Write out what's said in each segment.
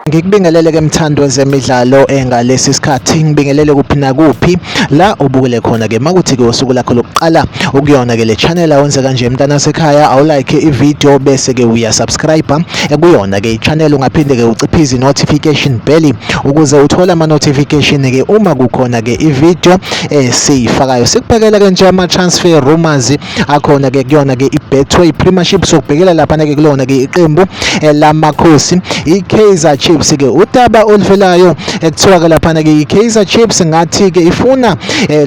Ngikubingelele ke mthandi wezemidlalo engalesi sikhathi, ngibingelele kuphi nakuphi la ubukele khona ke. Makuthi ke usuku lakho lokuqala ukuyona ke le channel, awenze kanje mntana sekhaya, awulike i-video bese ke uyasubscribe kuyona ke i-channel, ungaphinde ke uciphize i-notification bell ukuze uthole ama-notification ke uma kukhona ke i-video esiyifakayo. Sikubhekela ke nje ama-transfer rumors akhona ke kuyona ke iBetway Premiership. Sokubhekela lapha ke kulona ke iqembu lamakhosi iKaizer Chiefs ke, udaba oluvelayo ekuthiwa ke lapha ke iKaizer Chiefs ngathi ke ifuna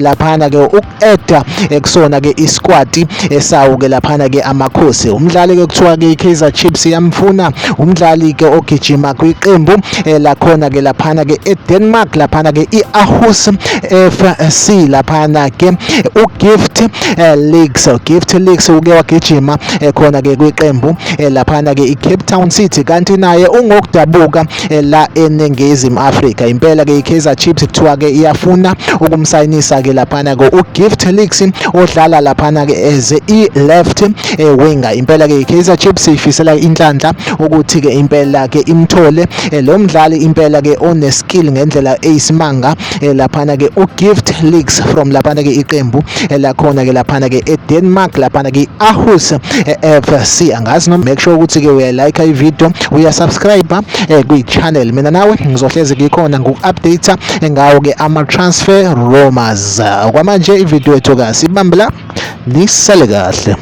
laphana ke uku-adda kusona ke isquad esawo ke laphana ke amakhosi. Umdlali ke kuthiwa ke iKaizer Chiefs yamfuna, umdlali ke ogijima kwiqembu lakhona ke laphana ke eDenmark, laphana ke iAarhus FC, laphana ke uGift Leagues. Gift Leagues uke wagijima khona ke kwiqembu laphana ke iCape Town City, kanti naye ungokudabuka la eNingizimu Afrika. Impela ke iKaizer Chiefs kuthiwa ke iyafuna ukumsayinisa ke laphana ke uGift Leagues odlala laphana ke as i-left winger. Impela ke iKaizer Chiefs ifisela inhlanhla ukuthi ke impela ke imthole lo mdlali, impela ke one-skill ngendlela eyisimanga laphana ke uGift Leagues from laphana ke iqembu lakhona ke laphana ke eDenmark, laphana ke Aarhus FC. Angazi noma, make sure ukuthi ke uyalike i-video, uyasubscribe kwi-channel. Mina nawe ngizohlezi ngikhona ngoku-update ngawo ke ama-transfer rumors. Kwamanje i-video yethu kasibambe la, nisale kahle.